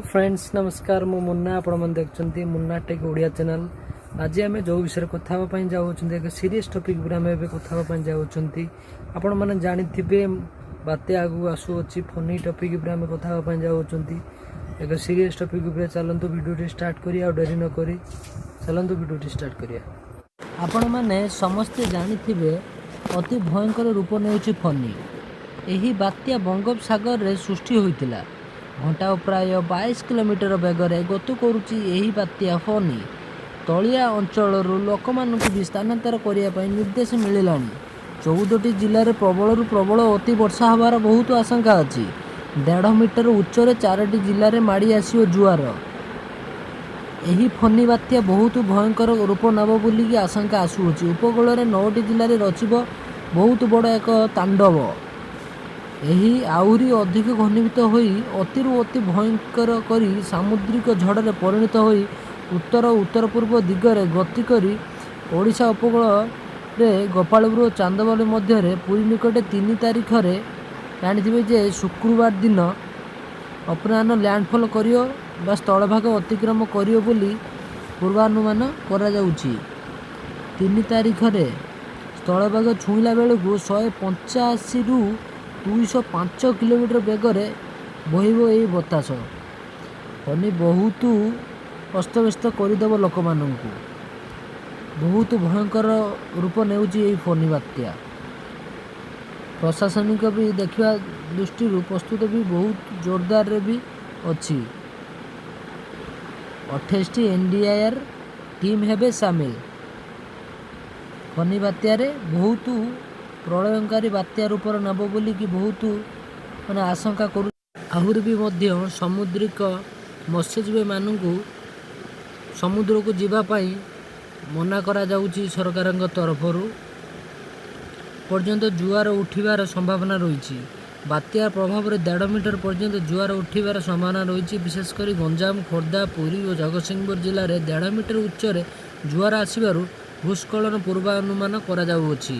Friends, ନମସ୍କାର। ମୁଁ ମୁନ୍ନା, ଆପଣମାନେ ଦେଖୁଛନ୍ତି ମୁନ୍ନା ଟେକ୍ ଓଡ଼ିଆ ଚ୍ୟାନେଲ୍। ଆଜି ଆମେ ଯେଉଁ ବିଷୟରେ କଥା ହେବା ପାଇଁ ଯାଉଛନ୍ତି, ଏକ ସିରିୟସ୍ ଟପିକ୍ ଉପରେ ଆମେ ଏବେ କଥା ହେବା ପାଇଁ ଯାଉଛନ୍ତି। ଆପଣମାନେ ଜାଣିଥିବେ, ବାତ୍ୟା ଆଗକୁ ଆସୁଅଛି। ଫନି ଟପିକ୍ ଉପରେ ଆମେ କଥା ହେବା ପାଇଁ ଯାଉଛନ୍ତି, ଏକ ସିରିୟସ୍ ଟପିକ୍ ଉପରେ। ଚାଲନ୍ତୁ ଭିଡ଼ିଓଟି ଷ୍ଟାର୍ଟ କରିବା। ଆଉ ଡେରି ନ କରି ଚାଲନ୍ତୁ ଭିଡ଼ିଓଟି ଷ୍ଟାର୍ଟ କରିବା। ଆପଣମାନେ ସମସ୍ତେ ଜାଣିଥିବେ, ଅତି ଭୟଙ୍କର ରୂପ ନେଉଛି ଫନି। ଏହି ବାତ୍ୟା ବଙ୍ଗୋପସାଗରରେ ସୃଷ୍ଟି ହୋଇଥିଲା। ଘଣ୍ଟା ପ୍ରାୟ 22 କିଲୋମିଟର ବେଗରେ ଗତି କରୁଛି ଏହି ବାତ୍ୟା ଫନି। ତଳିଆ ଅଞ୍ଚଳରୁ ଲୋକମାନଙ୍କୁ ବି ସ୍ଥାନାନ୍ତର କରିବା ପାଇଁ ନିର୍ଦ୍ଦେଶ ମିଳିଲାଣି। 14ଟି ଜିଲ୍ଲାରେ ପ୍ରବଳରୁ ପ୍ରବଳ ଅତି ବର୍ଷା ହେବାର ବହୁତ ଆଶଙ୍କା ଅଛି। 1.5 ମିଟର ଉଚ୍ଚରେ ଚାରୋଟି ଜିଲ୍ଲାରେ ମାଡ଼ି ଆସିବ ଜୁଆର। ଏହି ଫନି ବାତ୍ୟା ବହୁତ ଭୟଙ୍କର ରୂପ ନେବ ବୋଲିକି ଆଶଙ୍କା ଆସୁଅଛି। ଉପକୂଳରେ ନଅଟି ଜିଲ୍ଲାରେ ରଚିବ ବହୁତ ବଡ଼ ଏକ ତାଣ୍ଡବ। ଏହି ଆହୁରି ଅଧିକ ଘନୀଭୂତ ହୋଇ ଅତିରୁ ଅତି ଭୟଙ୍କର କରି ସାମୁଦ୍ରିକ ଝଡ଼ରେ ପରିଣତ ହୋଇ ଉତ୍ତର ଉତ୍ତର ପୂର୍ବ ଦିଗରେ ଗତି କରି ଓଡ଼ିଶା ଉପକୂଳରେ ଗୋପାଳପୁର ଓ ଚାନ୍ଦବାଲି ମଧ୍ୟରେ ପୁରୀ ନିକଟ 3 ତାରିଖରେ, ଜାଣିଥିବେ ଯେ ଶୁକ୍ରବାର ଦିନ ଅପରାହ୍ନ ଲ୍ୟାଣ୍ଡଫଲ୍ କରିବ ବା ସ୍ଥଳଭାଗ ଅତିକ୍ରମ କରିବ ବୋଲି ପୂର୍ବାନୁମାନ କରାଯାଉଛି। 3 ତାରିଖରେ ସ୍ଥଳଭାଗ ଛୁଇଁଲା ବେଳକୁ 185ରୁ 205 କିଲୋମିଟର ବେଗରେ ବହିବ ଏହି ବତାସ। ଫନି ବହୁତ ଅସ୍ତବ୍ୟସ୍ତ କରିଦେବ ଲୋକମାନଙ୍କୁ। ବହୁତ ଭୟଙ୍କର ରୂପ ନେଉଛି ଏହି ଫନି ବାତ୍ୟା। ପ୍ରଶାସନିକ ବି ଦେଖିବା ଦୃଷ୍ଟିରୁ ପ୍ରସ୍ତୁତ ବି ବହୁତ ଜୋରଦାରରେ ବି ଅଛି। 28ଟି ଏନ୍ଡିଆର୍ଏଫ୍ ଟିମ୍ ହେବେ ସାମିଲ। ଫନି ବାତ୍ୟାରେ ବହୁତ ପ୍ରଳୟଙ୍କାରୀ ବାତ୍ୟା ରୂପରେ ନେବ ବୋଲିକି ବହୁତ ମାନେ ଆଶଙ୍କା କରୁ। ଆହୁରି ବି ମଧ୍ୟ ସାମୁଦ୍ରିକ ମତ୍ସ୍ୟଜୀବୀମାନଙ୍କୁ ସମୁଦ୍ରକୁ ଯିବା ପାଇଁ ମନା କରାଯାଉଛି ସରକାରଙ୍କ ତରଫରୁ। ପର୍ଯ୍ୟନ୍ତ ଜୁଆର ଉଠିବାର ସମ୍ଭାବନା ରହିଛି। ବାତ୍ୟା ପ୍ରଭାବରେ 1.5 ମିଟର ପର୍ଯ୍ୟନ୍ତ ଜୁଆର ଉଠିବାର ସମ୍ଭାବନା ରହିଛି। ବିଶେଷ କରି ଗଞ୍ଜାମ, ଖୋର୍ଦ୍ଧା, ପୁରୀ ଓ ଜଗତସିଂହପୁର ଜିଲ୍ଲାରେ 1.5 ମିଟର ଉଚ୍ଚରେ ଜୁଆର ଆସିବାରୁ ଭୂସ୍ଖଳନ ପୂର୍ବାନୁମାନ କରାଯାଉଅଛି।